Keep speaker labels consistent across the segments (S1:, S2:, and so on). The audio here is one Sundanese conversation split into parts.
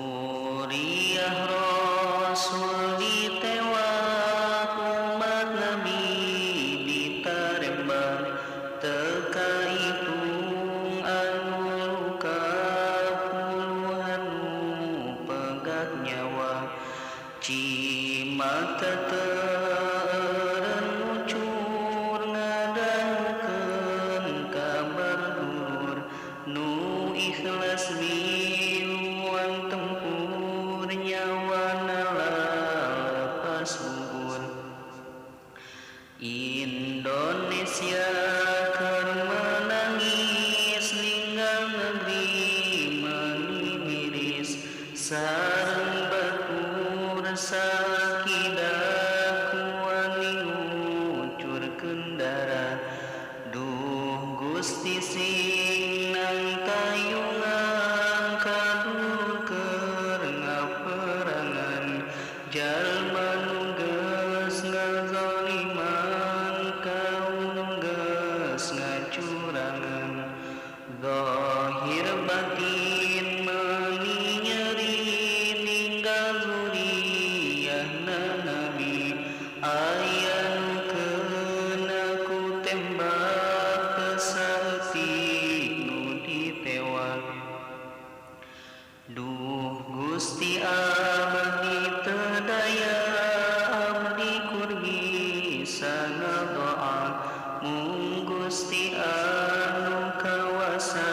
S1: Zuriyah Rasul ditewak, umat Nabi ditarembak, teu kahitung anu luka, puluhan nu pegat nyawa. Cimata teu eureun ngucur ngadangukeun kabar dulur nu ikhlas miluan tempur, nyawana lalepas gugur. Indonesia keur menangis, ninggal negeri meuni miris, sareng batur saakidah kuani ngucurkeun darah. Duh Gusti, sing nangtayungan ka dulur keur ngaperangan, jalma nu geus ngazaliman, kaum nu geus ngacurangan. Zahir batin meuni nyeri, ninggal zuriyahna Nabi, aya nu keuna ku tembak, teu saeutik nu ditewak. Duh Gusti, abdi teu daya, abdi kur bisa ngadoa, mung Gusti anu kawasa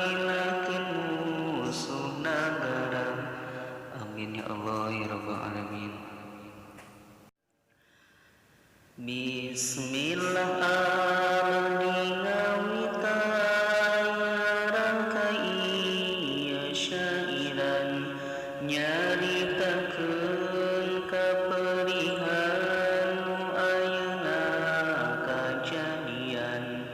S1: hinakeun musuh nagara. Amin ya Allah ya Rabbal alamin. Bismillah abdi ngawitan ngarangkai ieu syairan, nyaritakeun kaperihan nu ayeuna kajadian.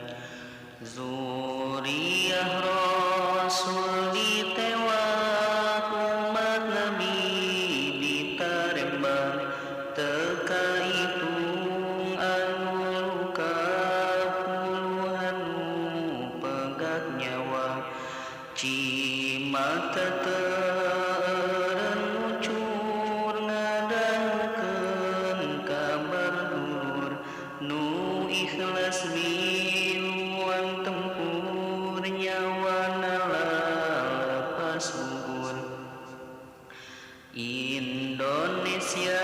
S1: Zuriyah Rasul ditewak, umat Nabi ditarembak, teu kahitung anu luka, puluhan nu pegat nyawa. Cimata teu eureun ngucur ngadangukeun kabar dulur nu ikhlas miluan tempur, nyawana lalepas gugur. Indonesia